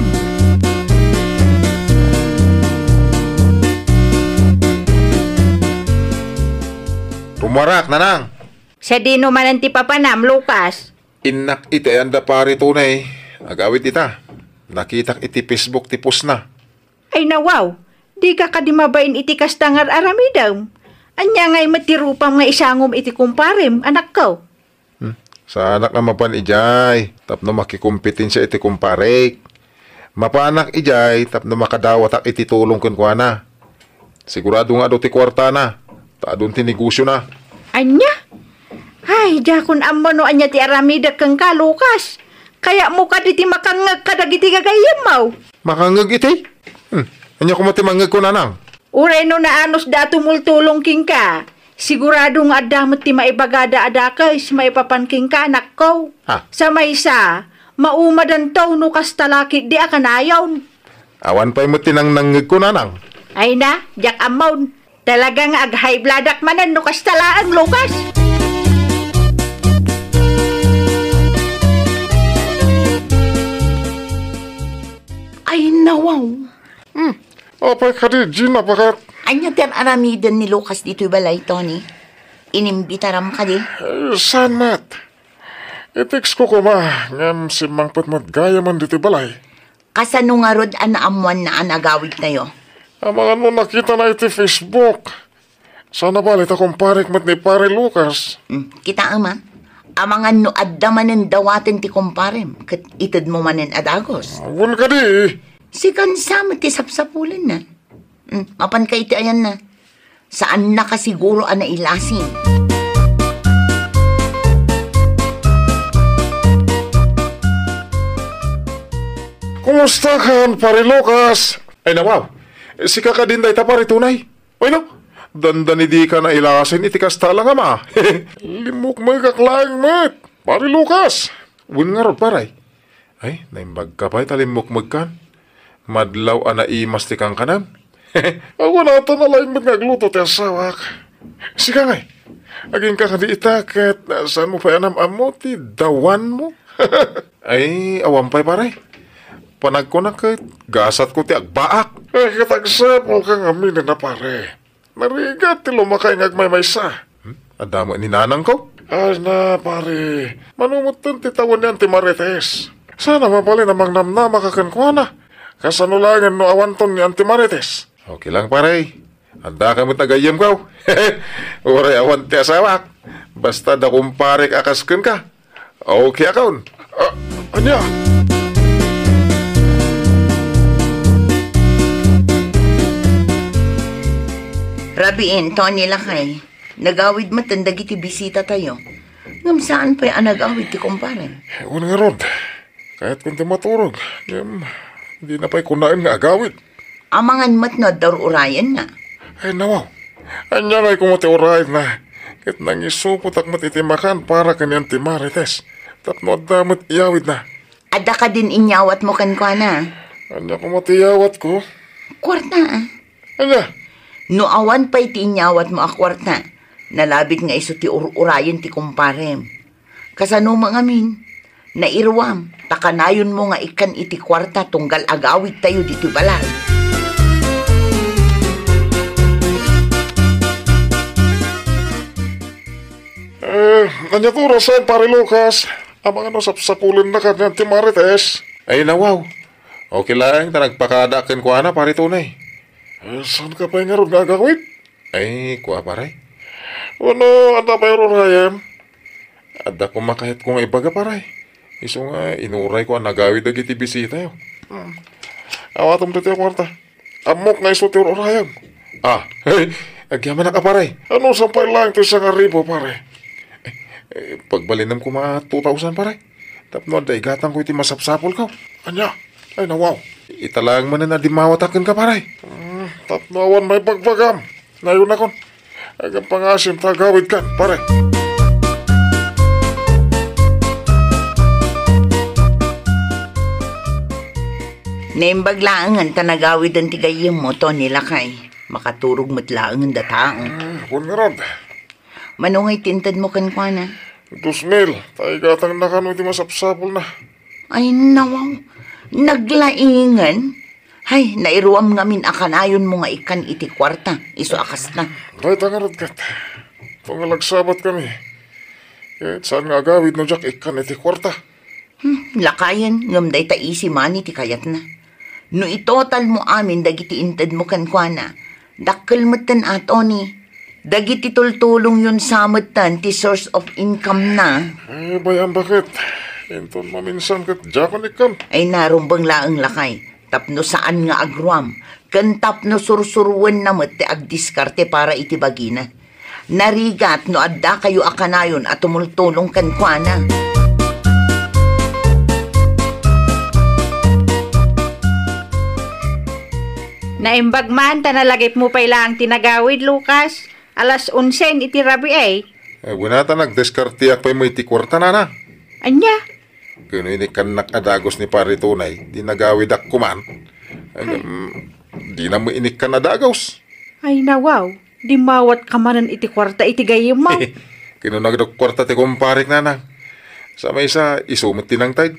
Rumuarak, nanang. Sadino manen ti papanam, Lucas? Innak iti ayan da pare Tony. Agawid ita. Nakitak iti Facebook ti postna. Ay nawaw, dika kadi mabain iti kasta nga ar-aramidem? Ania ngay met ti rupam nga isangom iti kumparem, anakko? Hmm. Saanak nga mapan idiay tapno makikompetensia iti kumparek. Mapanak idiay tapno makadawatak iti tulong kenkuana. Sigurado nga adu ti kuartana, ta adun ti negosiona. Ania? Ay, diakon ammo no ania ti aramidek kenka, Lucas. Kayatmo kadi ti makangngeg kadagiti gagayyemmo. Makangngeg iti? Hmm. Ania koma ti mangngegko, nanang? Uray no naanusda a tumultulong kenka, sigurado nga adda met ti maibagada a dakes maipapan kenka, anakko. Ha? Sa maysa, maumadanto no kasta la ketdi a kanayon. Awan pay met ti nangnangngegko, nanang. Ay na, diak ammon. Talaga nga ag-high bloodak manen no kasta laeng, Lucas. Ay, nawaw. Hmm. Apay kadi, Gina, baket? Ania ti ar-aramiden ni Lucas ditoy balay, Tony? Inimbitaram kadi? Eh, saan met? I-text ko koma, ngem simmangpet met gayamen ditoy balay. Kasano ngarud a naammoanna a nagawidtayo? Amangan no nakitana iti Facebook. Saan a bale ta kumparek met ni Pare Lucas. Hmm, kitaem a. Amangan no adda manen dawaten ti kumparem, ket itedmo manen a dagus. Wen kadi. Sikan sa met ti sapsapulenna. Hmm, mapanka iti ayanna. Saannaka siguro a nailasing. Kumustakan, Pare Lucas? Ay, nawaw. Sika kadin dayta, Pare Tunay? Ay, no? Dandani dika nailasing iti kasta la nga ama. Limmukmegak laeng met, Pare Lucas. Wen ngarud, pare. Ay, naimbagka pay ta limmukmegkan. Madlaw a naimas ti kankanam. Awan ata nalaing met nga agluto ti asawak. Sika ngay, agingka kadi ita ket saanmo pay a nam-ammo ti dawanmo? Ay, awan pay, pare. Panagkuna ket gasatko ti agbaak. Ay, ket agsapulka nga aminen a, pare. Narigat ti lumakay nga agmaymaysa. Hmm? Adda met ni nanangko? Ay na, pare. Mano metten ti tawen ni Auntie Marites? Sana mabalin a mangnamnamaka kenkuana. Kasano laengen no awanton ni Auntie Marites? Okay lang, pare. Addaka met a gayyemko. Uray awan ti asawak. Basta adda kumparek a kas kenka. Okay, akon. Ah, ania? Rabiin, Tony lakay. Nagawid metten dagiti bisitatayo. Ngem saan pay a nagawid ti kumpare. Wen ngarud. Kayatkon ti maturog. Ngem, dina pay kunaen nga agawid. Amangan met no adda ur-urayenna. Ay, nawaw. Ania ngay koma ti urayenna? Ket nangisupotak met iti makan para ken ni Auntie Marites. Tapno adda met iyawidna. Adda kadin inyawatmo kenkuana? Ania koma ti iyawatko? Kuarta, a. Ania? No awan pay ti inyawatmo a kuarta, nalabit nga isu ti ur-urayen ti kumparem. Kasano met ngamin? Nairuam, ta kanayonmo nga ikkan iti kuarta tunggal agawidtayo ditoy balay. Eh, ania ti orasen, Pare Lucas? Amangan no sapsapulennaka ni Auntie Marites. Ay, nawaw. Okay laeng ta nagpakadaak kenkuana, Pare Tunay. Eh, saanka pay ngarud nga agawid? Ay, kua, pare. Wenno, adda pay ur-urayem? Adda koma kayatko nga ibaga, pare. Isu nga, inurayko a nagawid dagiti bisitayo. Hmm. Awatem ditoy a kuarta. Ammok nga isu ti ur-urayem. Ah, agyamanak a, pare. Anusam pay laeng ti sangaribu, pare? Eh, eh, pagbalinem koma two thousand, pare. Tapno adda igatangko iti masapsapulko. Ania? Ay, nawaw. Ita laeng manen a dimmawatak kenka, pare. Hmm, tapno awan maibagbagam. Nayonakon. Agan pangaasim ta agawidkan, pare. Naimbag laengen ta nagawiden ti gayyemmo, Tony lakay. Makaturog met laengen dataeng. Ah, wen ngarud. Mano ngay ti intedmo kenkuana? Dos mil. Ta igatangna kano iti masapsapulna. Ay, nawaw. Naglaingen? Hay, nairuam ngamin a kanayonmo nga ikkan iti kuarta, isu a kasta. Dayta ngarud ket. Tunggal agsabatkami. Ket saan nga agawid no diak ikkan iti kuarta? Hmm, lakayen, ngem dayta easy money ti kayatna. No itotalmo amin dagiti intedmo kenkuana, dakkel metten a, Tony. Dagiti tultulongyon sa metten ti source of income na. Eh, bay-am baket. Inton maminsan ket diakon ikkan. Ay, narumbeng laeng, lakay. Tapno saan nga agruam, ken tapno sursuruenna met ti agdiskarte para iti bagina. Narigat no addakayo a kanayon a tumultulong kenkuana. Naimbag man ta nalagipmo pay laeng ti nagawid, Lucas. Alas onse iti rabii. Eh, wen a ta nagdiskarteak pay met iti kuarta, nana. Ania? Ken no inikkannak a dagus ni Pare Tonay, di nagawidak koman. Ay, mm, dina met inikkan a dagus. Ay, nawaw, dimawatka manen iti kuarta iti gayyemmo. Ken no nagdakkuarta ti kumparek, nana. Sa maysa, isu met ti nangted.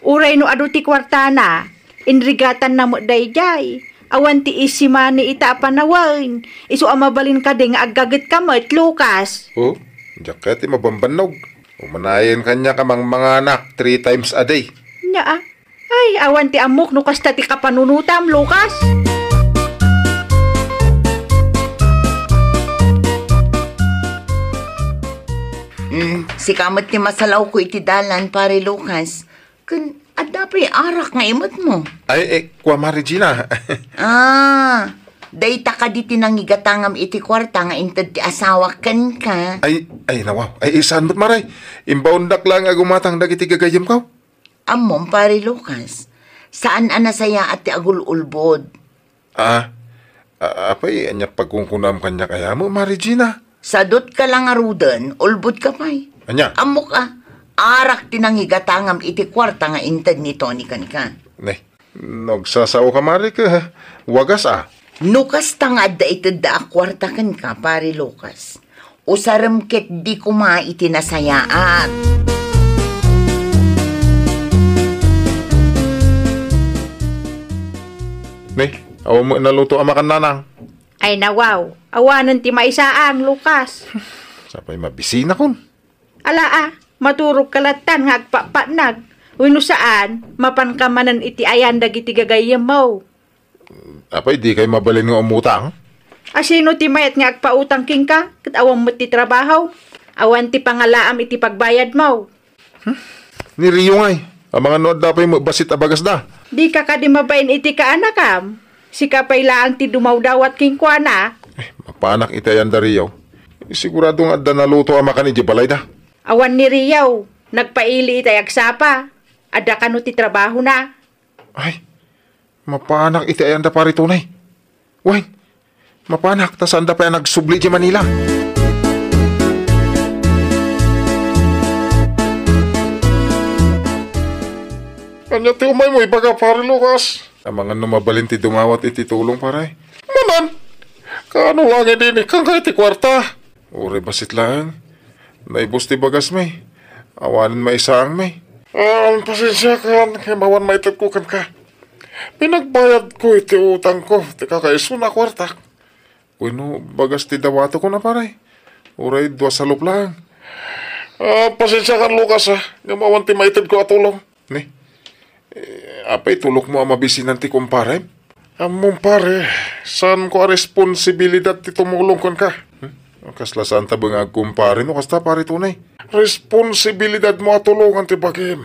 Uray no adu ti kuartana, inrigatanna met daydiay. Awan ti easy money ita a panawen. Isu a mabalin kadi nga aggagetka met, Lucas. Oh, diak kayat ti mabambannog. Umanayen kaniak a mangmanganak three times a day. Nia, a? Ay, awan ti ammok no kasta ti kapanunotam, Lucas. Mm, sika met ti masalawko iti dalan, Pare Lucas. Ken adda pay arak nga imetmo? Ay, eh, kua, Mare Gina. Ah, dayta kadi ti nangigatangam iti kuarta nga inted ti asawak kenka? Ay, ay, nawaw. Ay, eh, saan met, Mare? Imbaondak laeng a gumatang dagiti gagayyemko. Ammom, Pare Lucas, saan a nasayaat ti agul-ulbod. Ah, a-, apay, ania pagkunkunam kaniak aya met, Mare Gina? Sadutka la ngaruden, ulbodka pay. Ania? Ammok a, arak ti nangigatangam iti kuarta nga inted ni Tony kenka. Ne, no agsasaoka, Mare, ket wagas a. No kasta nga adda itedda a kuarta kenka, Pare Lucas, usarem ketdi koma iti nasayaat. Ne, awan met naluto a makan, nanang. Ay, nawaw, awanen ti maisaang, Lucas. Sapay mabisinakon. Ala a, maturogka lattan nga agpatpatnag. Wenno saan, mapanka manen iti ayan dagiti gagayyemmo. Apay, dikay mabalin nga umutang? A, sino ti mayat nga agpautang kenka, ket awan met ti trabaho? Awan ti pangalaam iti pagbayadmo. Hmm? Ni Rio ngay, amangan no adda pay met bassit a bagasda. Dika kadi mabain iti kaanakam? Sika pay laeng ti dumawdawat kenkuana. Eh, mapanak iti ayanda, Rio. Sigurado nga adda naluto a makan idiay balayda. Awan ni Rio, nagpaili itay agsapa. Adda kano ti trabahona? Ay, mapanak iti ayanda, Pare Tonay. Wen, mapanak ta saanda pay a nagsubli idiay Manila. Ania ti umaymo ibaga, Pare Lucas? Amangan no mabalin ti dumawat iti tulong, pare. Manan, kaano laeng idi inikkanka iti kuarta? Uray bassit laeng. Naibus ti bagasmi. Awanen maisaangmi. Ah, pasensiakan, ngem awan maitedko kenka. Pinagbayadko iti utangko, ti kakaisuna a kuartak. Wenno, bagas ti dawatekon a, pare. Uray dua salup laeng. Ah, pasensiakan, Lucas, ah. Ngem awan ti maitedko a tulong. Ni? Eh, apay tulokmo a mabisinan ti kumparem? Ammom, pare, saanko a responsibilidad ti tumulong kenka. Hmm? Kasla saan ta beng agkumpare no kasta, pare Tonay. Responsibilidadmo a tulongan ti bagim.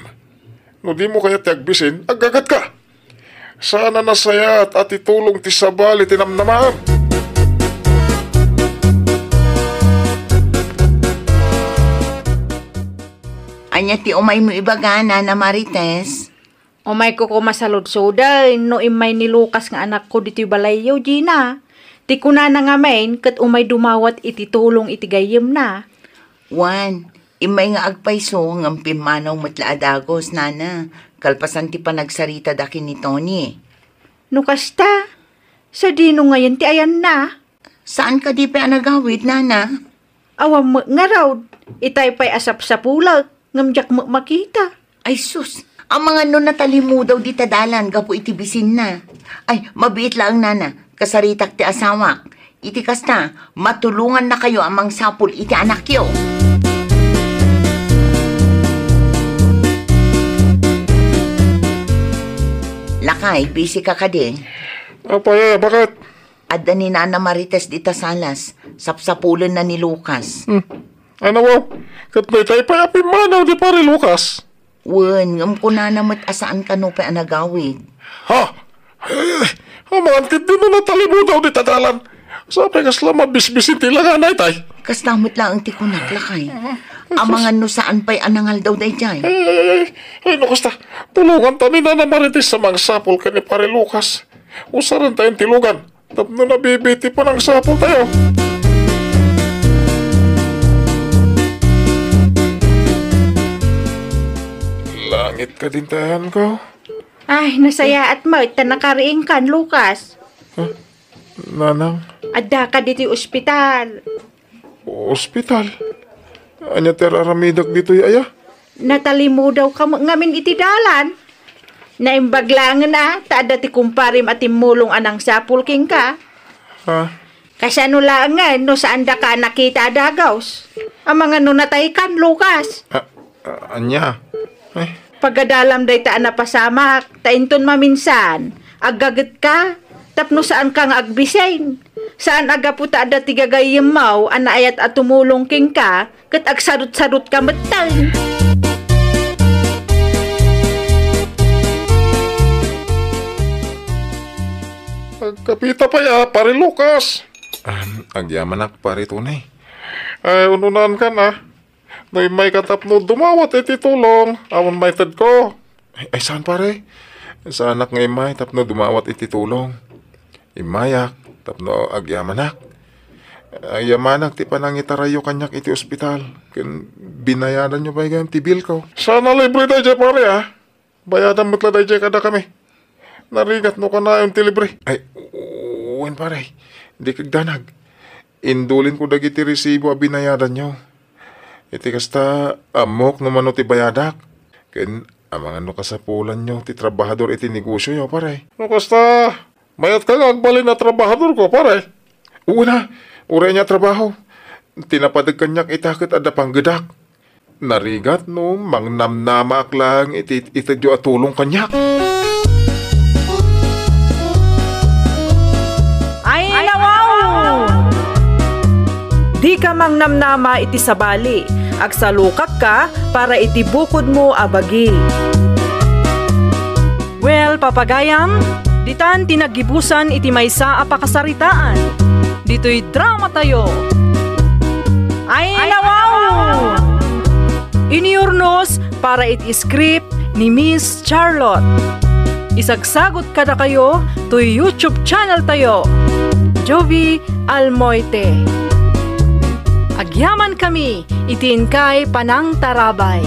No dimo kayat ti agbisin, aggagetka. Saan a nasayaat a ti tulong ti sabali ti namnamaem. Ania ti umaymo ibaga, Nana Marites? Umayko koma saludsoden no immay ni Lucas nga anakko ditoy balayyo, Gina. Ti kunana ngamin, ket umay dumawat iti tulong iti gayyemna. Wen, immay nga agpayso ngem pimmanaw met la a dagus, Nana, kalpasan ti panagsaritada ken ni Tony. No kasta, sadino ngayen ti ayanna? Saan kadi pay a nagawid, Nana? Awan met ngarud, itay pay a sapsapulek, ngem diak met makita. Ay sus, amangan no natalimudaw dita dalan gapu iti bisinna. Ay, mabiit laeng, Nana, kasaritak ti asawak. Iti kasta, matulongannakayo a mangsapul iti anakyo. Lakay, busy ka kadi? Apay, aya, baket? Adda ni Nana Marites dita salas. Sapsapulenna ni Lucas. Hmm. Ano, wow? Ket daytay pay a pimmanaw ni Pare Lucas? Wen, ngem kunana met a saan kano pay a nagawid. Ha? Eh, amangan ket dino natalimudaw dita dalan. Sapay kasla mabisbisin ti langana itay. Kasta met laeng ti kunak, lakay. Amangan no saan pay a nangaldaw daydiay. Ay, ay, ay, ay, ay, no kasta, tulonganta ni Nana Marites a mangsapul ken ni Pare Lucas. Usarentayon ti lugan tapno nabibiit ti panangsapultayo. Langit kadin ti ayanko. Ay, nasayaat met ta nakariingkan, Lucas. Huh? Nanang? Addaka ditoy ospital. Ospital? Ania ti ar-aramidek ditoy, aya? Natalimudawka met ngamin iti dalan. Naimbag laengen a ta adda ti kumparem a timmulong a nangsapul kenka. Ha? Kasano laengen no saandaka a nakita a dagaws? Amangan no nataykan, Lucas. Ah, ah, ania? Eh? Pagadalam dayta a napasamak, ta inton maminsan, aggagetka, tapno saanka nga agbisin. Saan a gapu ta adda ti gagayyemmo a naayat a tumulong kenka, ket agsarut-sarutka metten. Agkapita pay a, Pare Lucas. Ahem, agyamanak, Pare Tony. Ay, ununaankan a. No immayka tapno dumawat iti tulong, awan maitedko. Ay, ay, saan, pare? Saanak nga immay tapno dumawat iti tulong. Immayak tapno agyamanak. Agyamanak ti panangitarayyo kaniak iti ospital, ken binayadanyo pay gayam ti bilko. Saan a libre daydiay, pare, a? Bayadan met la daydiay kadakami. Narigat no kanayon ti libre. Ay, wen, pare. Di kagdanag. Indulinko dagiti resibo a binayadanyo. Iti kasta, ammok no mano ti bayadak. Ken amangan no kasapulanyo ti trabahador iti negosioyo, pare. No kasta, mayatka nga agbalin a trabahadorko, pare? Wen a, uray ania a trabaho. Ti napadek kaniak ita ket adda panggedak. Narigat no mangnamnamaak laeng iti itedyo a tulong kaniak. Ay, nawaw! Dika mangnamnama iti sabali. Agsalukakka para iti bukodmo a bagi. Well, papagayam, ditan ti naggibusan iti maysa a pakasaritaan. Ditoy dramatayo. Ay, nawaw! Iniurnos para iti script ni Miss Charlotte. Isagsagut kadakayo toy YouTube channel tayo, Jovi Almoite. Agyaman kami iti inkay panangtarabay.